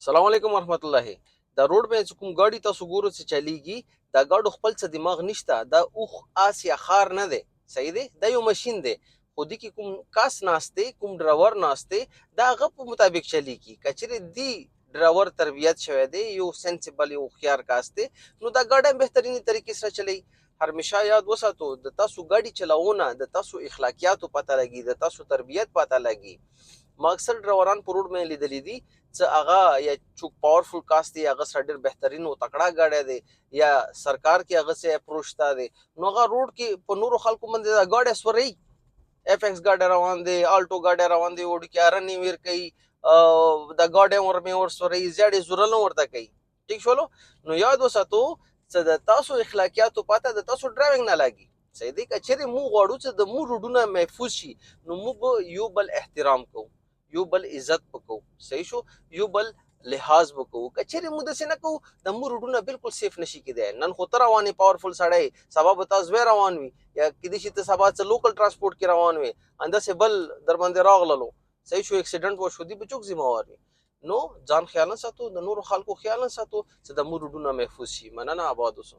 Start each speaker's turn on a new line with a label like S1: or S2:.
S1: سلام علیکم ورحمت الله. دا روډ باندې چې کوم ګاډي تاسو ګورو چې چلیږي، دا ګاډو خپل څه دماغ نشته. دا اوښ، آس یا خار نه دی، صحیح دی؟ دا یو ماشین دی، خو دې کې کوم کس ناست دی، کوم ډرایور ناست دی، دا هغه په مطابق چلیږي. که چېرې دې ډرایور تربیت شوی دی، یو sensible، یو هوښیار کس دی، نو دا ګاډی هم بهترینې طریقې سره چلوي. همیشه یاد وساتو، د تاسو ګاډي چلونه د تاسو اخلاقیاتو پته لګي، د تاسو تربیت پته لګي. ما اکثر ډرایوران په روډ باندې لیدلي دي چې هغه یا چوک powerful کس دی، هغه سره ډېر بهترین او تکړه ګاډی دی، یا سرکار کې هغه څه اپروچ شته دی، نو هغه روډ کې په نورو خلکو باندې دا ګاډی سوري. اف ایکس ګاډی روان دی، آلټو ګاډی روان دی، وړوکی هارن یې ور کوي، دا ګاډی ورمې ور سوري، زیاړې زورل ورته کوي. ټیک شولو؟ نو یاد وساتو چې د تاسو اخلاقیاتو پته د تاسو driving نه لګي، صحیح دی؟ که چېرې موږ غواړو چې د موږ روډونه محفوظ شي، نو موږ به یو بل احترام کوو، یو بل عزت به کوو، صحیح شو؟ یو بل لحاظ به کوو. که چېرې موږ داسې نه کوو، د موږ روډونه بالکل safe نشي کېدی. نن خو ته روان یې، powerful سړی، سبا به تا زوی روان وي، یا کېدای شي ته سبا څه local transport کې روان وي، همداسې بل در باندې راغللو، صحیح شو؟ accident وشو، دی به څوک ذمه وي؟ نو ځان خیال نه ساتو، د نورو خلکو خیال نه ساتو چې د موږ روډونه محفوظ شي. مننه، آباد اوسو.